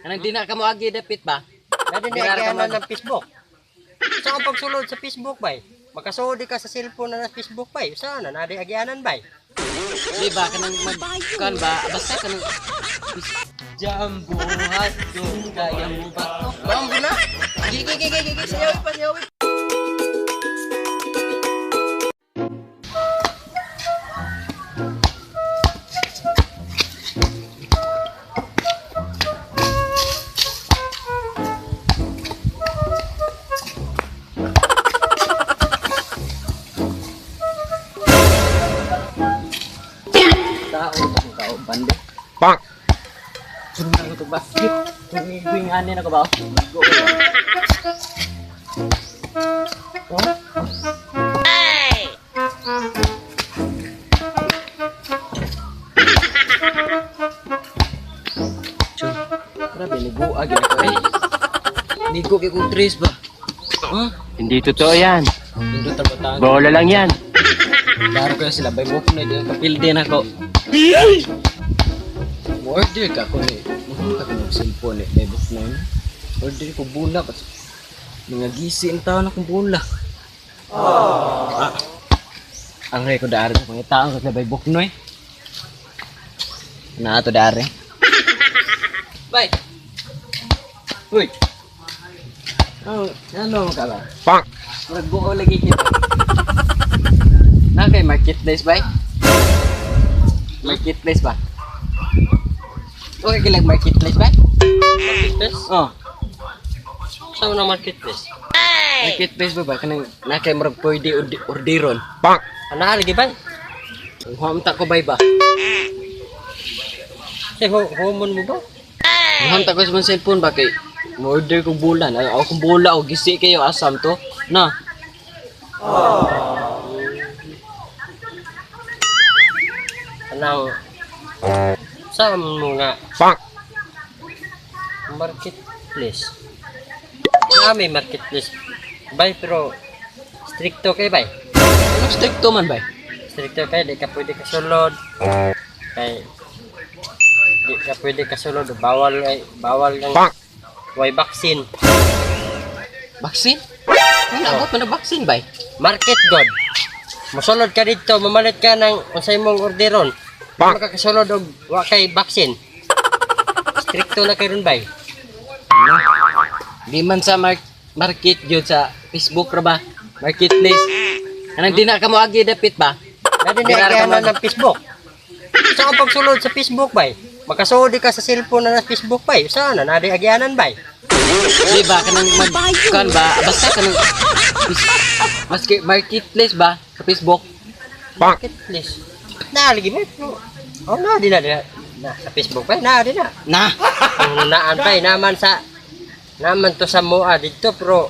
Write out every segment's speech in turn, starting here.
Kanang di na ka mo agi dapit ba? Nadi na Dirar ka agianan mag- ng Facebook. Sa akong pagsulod sa Facebook bay. Makasulod ka sa cellphone na sa Facebook bay. Saan na nadi agianan bay? Di ba kanang mag kan ba basta kanang Jumbo hotdog kaya mo ba to? Bambo na. Gigi gigi gigi sayaw pa sayaw. Tao tao bande. Bonk. Sundan ko to basket. Tuwing ani na ko ba? Go. Oh? Chun. Grabe nigo agi na ko eh. Nigo kay kong tres ba? Huh? Hindi totoo yan. Pindot ang batang. Bola lang yan. Laro kayo sila, bay buhok na dyan, kapil din ako. Order ka ko ni. Mahal ka ko ng cellphone eh, bay buhok na yun. Order ko bula. Kasi mga gisi ang tao na kong bula. Ah. Ang rey ko dari sa pangitaan ko sa bay buhok na eh. Na ato dari. Bay! Uy! Oh, ano ka ba? Bonk. Murag buo lagi kita. Na kay marketplace ba? Marketplace ba? Okay kilag marketplace ba? Marketplace? Oh, Saan na marketplace? marketplace ba ba kanang na kay murag pwede orderon. Bonk. Ana lagi bay. Ang huwamta ko bay ba? Say ho homon mo ba? Ang ko sa mong cellphone ba kay mo order kong bulan. Ay, ako kong bula o gisi kayo asam to. Na. Anang saan mo nga Bonk. marketplace? Na may marketplace. Bay pero stricto kay bay. Anong stricto man bay? Stricto kay di ka pwede kasulod. Kay di ka pwede kasulod bawal ay bawal ng Bonk. way vaccine. Vaccine? Ano abot man ang vaccine bay? Market god. Mosulod ka dito, mamalit ka ng unsay mong orderon. Bonk. Makakasulod og wa kay vaccine. Stricto na kay ron bay. Di man sa market yun sa Facebook ra ba? Marketplace. Anong di na ka mo agi dapit ba? Nadi na Dirar ka agianan mag- ng Facebook. Sa akong pagsulod sa Facebook bay. Makasulod ka sa cellphone na sa Facebook bay. Saan na nadi agianan bay? Di ba kanang mag kan ba basta kanang maski marketplace ba sa Facebook? Bonk. Marketplace. Na lagi bay. Oh na di na di na. Na sa Facebook bay na di na. Na. Ang naan bay naman sa naman to sa mua dito pero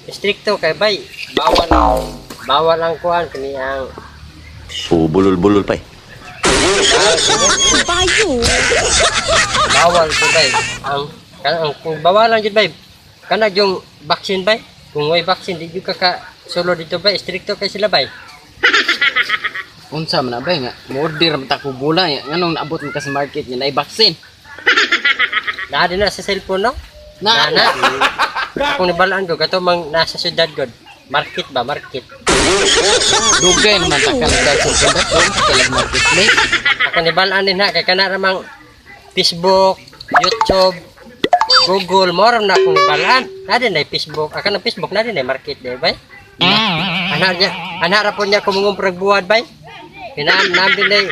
stricto kay bay. Bawal bawal ang kuan kini ang Bubulol-bulol pa eh. bawal ko bay. Ang kanang kung bawalan jud bay. Kana yung vaccine bay. Kung way vaccine di jud ka ka sulod dito bay. Stricto kay sila bay. Unsa man na bay nga mo-order man ta ko bula ya nganong naabot man ka sa market nga naay vaccine. Naa din na sa cellphone no? Na na. Kung nibalaan ko kato mang nasa syudad god. Market ba market. Dugay naman ta ka nagdal sa cellphone ba ka lag marketplace. Ako nibalaan din ha kay kana ra mang Facebook, YouTube, Google mo ra na akong nibalaan. Na din na Facebook. Aka ng Facebook na din na market di bay. Ana niya, ana ra po niya kumungumprag buwad bay. Hinam nam din day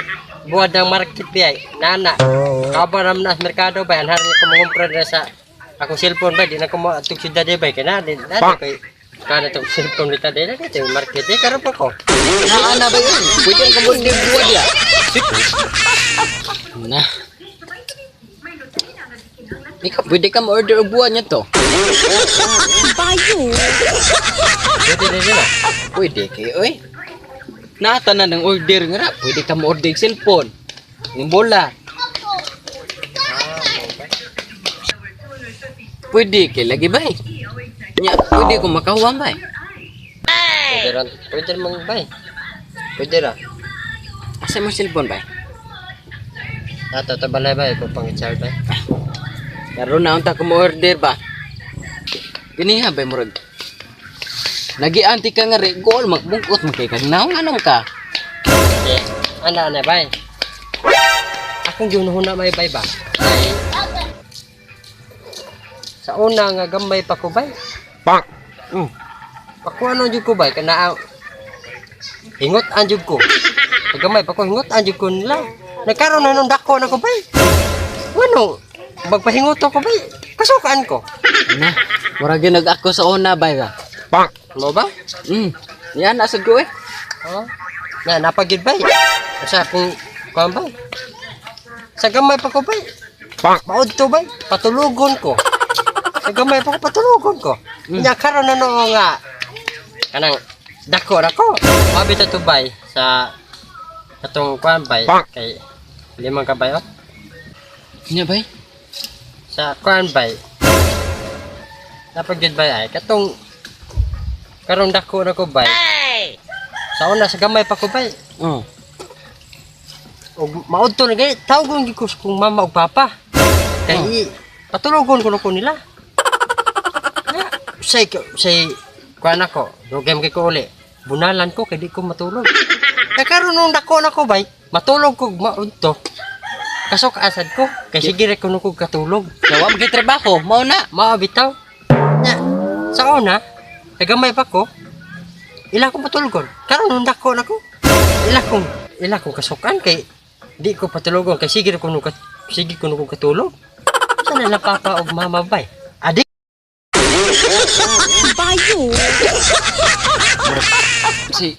buwad ng market bay. Nana. Kabaram na sa merkado bay. Ana niya kumungumprag na sa akong cellphone bay. Di na ko mo atong syudad day bay. Kay na din na din kay kana tong cellphone nita day na dito market day karon pa ko. Na ana ba yun? Pwede ka mo-order buwad ya. Na. Ikaw, pwede ka ma-order og buwan niya to. Pwede din na. Pwede kay oy. Nata na ng order nga ra. Pwede ka ma-order og cellphone. Yung bola. Pwede kay lagi bay. Nya, pwede ko makahuam bay. Pwede ra, pwede ra mang bay. Pwede ra. Asa mo cellphone bay? Ato to balay bay ko pang i-charge bay. Karon na unta ko mo order ba. Kini ha bay murag. Nagianti ka nga rigol magbungkot man kay kag naong anong ka. Eh, ana ana bay. Akong giunhuna may bay ba. Ay, sa una nga gamay pa ko bay. Bonk. Pakuano jud ko bay kana hingot an jud ko. Pag gamay pa ko hingot an jud ko nila. Nagkaroon na nung dako na ko bay. Ano? Magpahingot ko bay. Kasukaan ko. Na, murag gyud nag ako sa una bay ba. Bonk. Mo ba? Yan asad ko eh. Oh. Na napagid bay. Sa kung kuan bay. Sa gamay pa ko bay. Bonk. Maud to bay. Patulugon ko. Sa gamay pa ko patulugon ko. Nya karon na noo nga kanang dako dako. Mabi ta to bay sa katong kuan bay Bonk. kay limang ka bay oh. Nya bay. Sa kuan bay. Napagid bay ay katong karon dako na ko bay. Sa una sa gamay pa ko bay. Oh. Og maudto na gay tawgon gyud ko sa kong mama ug papa. Kay patulogon ko na ko nila. Kaya, say say kuan ako, dugay man kay ko uli. Bunalan ko kay di ko matulog. Kay karon nung dako na ko bay, matulog ko maudto. Kasok asad ko kay sige ra kuno ko katulog. Nawa man kay trabaho, mao na. Mao bitaw. Nya, sa una, kay gamay pa ko, ila kong patulugon. Karon nung dako na ko, ila kong kasukan kay di ko patulugon kay sige ko nung sige ko nung katulog. Sa nila papa og mama bay. Adi Si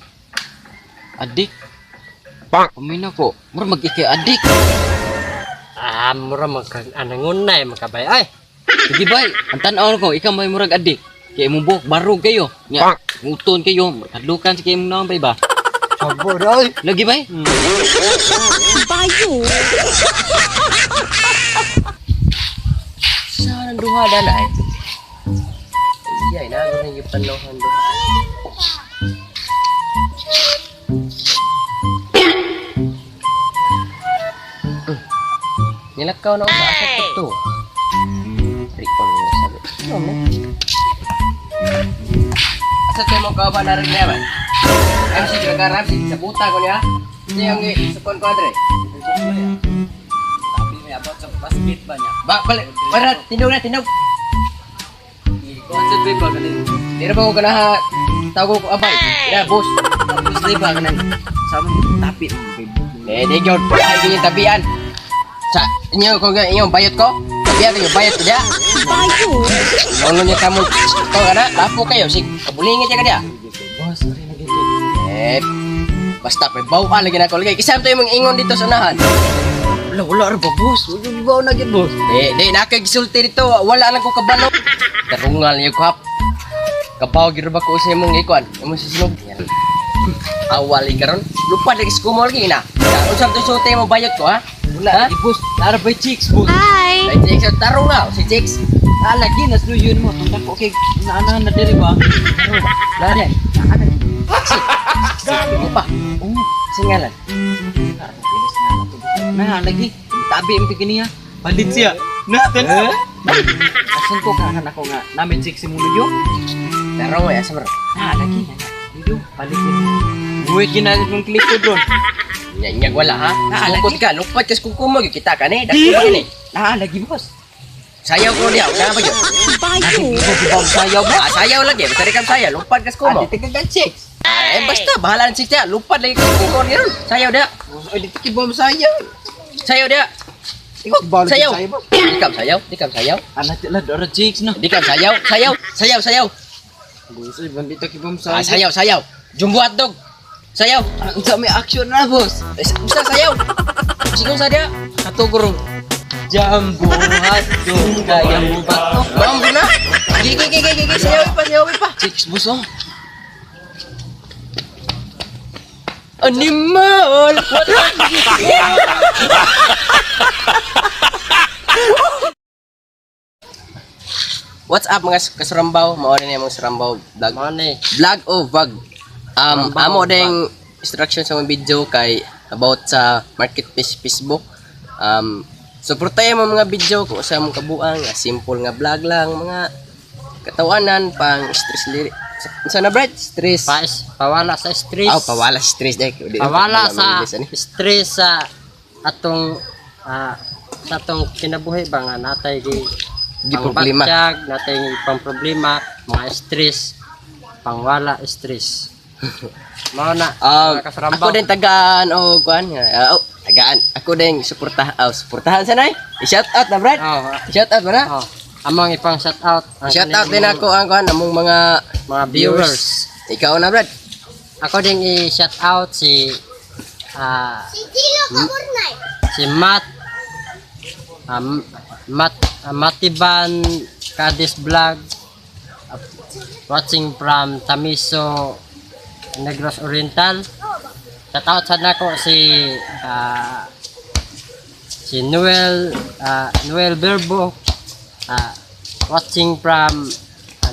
adik. Bonk. Pamina ko, murag mag-ikay adik. Ah, mura magka anangunay makabay ay. Sige bay, ang tan-aw ko, ikaw may murag adik. Kay imong buhok barog kayo. Nya, Bonk. nguton kayo, kadlukan sa kay imong naon bay ba. Sabo day. Lagi bay. Sa nang duha dana ay. Iyay na ako nang ipanohan duha. Nilakaw na ako sa asat to. Rikon mo sabi. Ano mo? Asa tayo mo kaaba na rin naman? MC Dragaram, si Sabuta ko niya. Siya yung sukon ko andre. Tapi may about sa basket ba niya? Ba, balik, para, tinog na, tinog. Concert ba kanin? Tira ba ko ganaha, tawag ko abay. Ina, boss. Boss di ba kanin? Sa amin tapi. Eh, di gyud, ay ganyan tabian. Sa inyo ko nga inyo bayot ko. Tabian kayo bayot ko diya. Lolo niya kamo ko kana, lapo kayo sig kabulingit ka diya. Boss, sorry na gid. Eh, basta pa bawa lagi na ko lagi. Kisam tayo mong ingon dito sa unahan. Wala wala ra ba boss? Wala ba na gid boss? Eh, di nakagisulti dito, wala lang ko kabalo. Tarungal niyo ko hap. Kabaw gyud ba ko sa imong ikuan? Imong susunog. Awal karon. Lupa lagi sa kumo lagi na. Usap to sulti mo bayot ko ha? Wala Ha? lagi boss. Nara ba chicks boss? Ay, chicks, tarong na si chicks. Na lagi nas yun mo tunda ko kay naanahan na diri ba? Nari. Si. Si mo pa. Oh, Singalan. na lagi. Tabi ang kini ha. Palit siya. Na tan. Asan ko ka ako nga namin chicks si Muluyo? Tarong ay asa bro. Na lagi na. Luyo palit siya. Buwit ginamit mong kliko doon. Nya nya wala ha. Ah, Lupot ka, lupot kas kukumo gyud kita kani. Dako ba kini? Na lagi boss. Sayaw ko diha, wala ba gyud? Bayo. Sayaw ba? Ah, sayaw lagi, basta di ka sayaw, lupad kas kumo. Adi taga chicks. Eh basta bahala na siya, lupad lagi kas kumo ron. Sayaw dia. Adi taga bom sayaw. Sayaw dia. Sayaw. Di kam sayaw, di kam sayaw. Anak lah dora chicks no. Di kam sayaw, sayaw, sayaw, sayaw. Boss, ay bandita ki bom Ah, sayaw. sayaw, sayaw. Jumbo hotdog. Sayaw. Unsa may action na boss? Eh, Basta sayaw. Sige sa dia. Katugurong. Jumbo hotdog kaya mo ba to? Mambo na. Gigi gigi gigi sayaw pa, sayaw pa. Chicks boss oh. Animal. What What's up mga kasurambaw? Mao rin yung mga surambaw vlog. Mao ni. Vlog o vlog. Surambaw Amo o ding instruction sa mga video kay about sa marketplace Facebook. Suportahan mo mga video kung sa mong kabuang, nga simple nga vlog lang, mga katawanan pang stress li. Unsa na, Brad? Stress. Pawala sa stress. Oh, pawala sa stress dek. Pawala sa English, ani. stress sa atong kinabuhi ba nga natay gi Gi problema. pangbatsyag, natay pang problema, mga stress, pangwala stress. Mao na, mga kasarambaw. Ako din tagaan o kuan nga. Oh, tagaan. Ako din suporta, oh, suportahan sa nay. I-shout out na, Brad. Oh, Shout out ba na? oh. Among ipang shout out ang Shout out din kanilang ako ang kuan among mga mga viewers. Ikaw na, Brad. Ako din i-shout out si si Matt Matiban Cadiz Vlog, watching from Tamiso, Negros Oriental. Shout out sad nako si Noel Berbo, watching from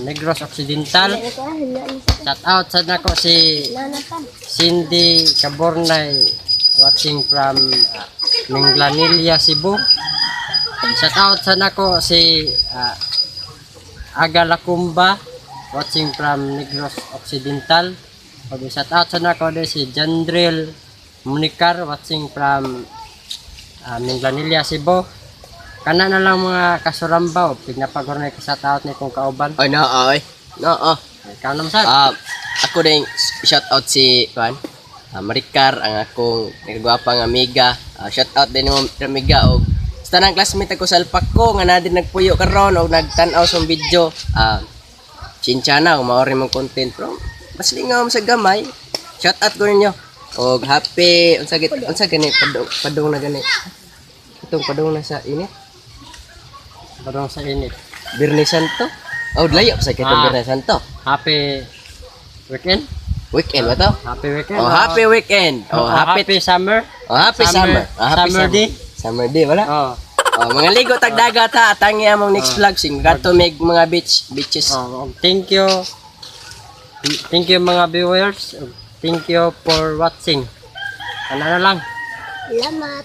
Negros Occidental. Shout out sad nako si Cindy Cabornay, watching from Minglanilla, Cebu. Shout out sa nako si Aga Lacumba, watching from Negros Occidental. Ug shout out sa nako din si Jandril Municar, watching from Minglanilla, Cebu. Kana na lang, mga kasurambaw, pignapagur na shout out ni kong kauban. Ay, na, ay. No, oh. Ikaw naman sad. Ah, ako din shout out si kuan. Maricar, ang akong nagwapang amiga. Shout out din mo, amiga, og sa tanang classmate ako sa Alpaco nga na din nagpuyo karon og nagtan-aw sa video. Chincha na kung maori mong content pero mas lingaw mo sa gamay. Shout out ko ninyo. Og happy unsa git unsa gani padung padung na gani. Itong padung na sa init. Barong sa init. Birne Santo. Oh, layo pa sa kitong Birne Santo. Happy weekend. Weekend ba to? Happy weekend. Oh, happy weekend. Oh, Oh, happy happy summer. Oh, happy summer. Oh, happy Summer day. Summer day, wala? Oh. Oh, mga ligo tag dagat ha. Tangi among next vlog sing kadto mig mga beach beaches. Oh, thank you. Thank you, mga viewers. Thank you for watching. Ano na lang. Salamat.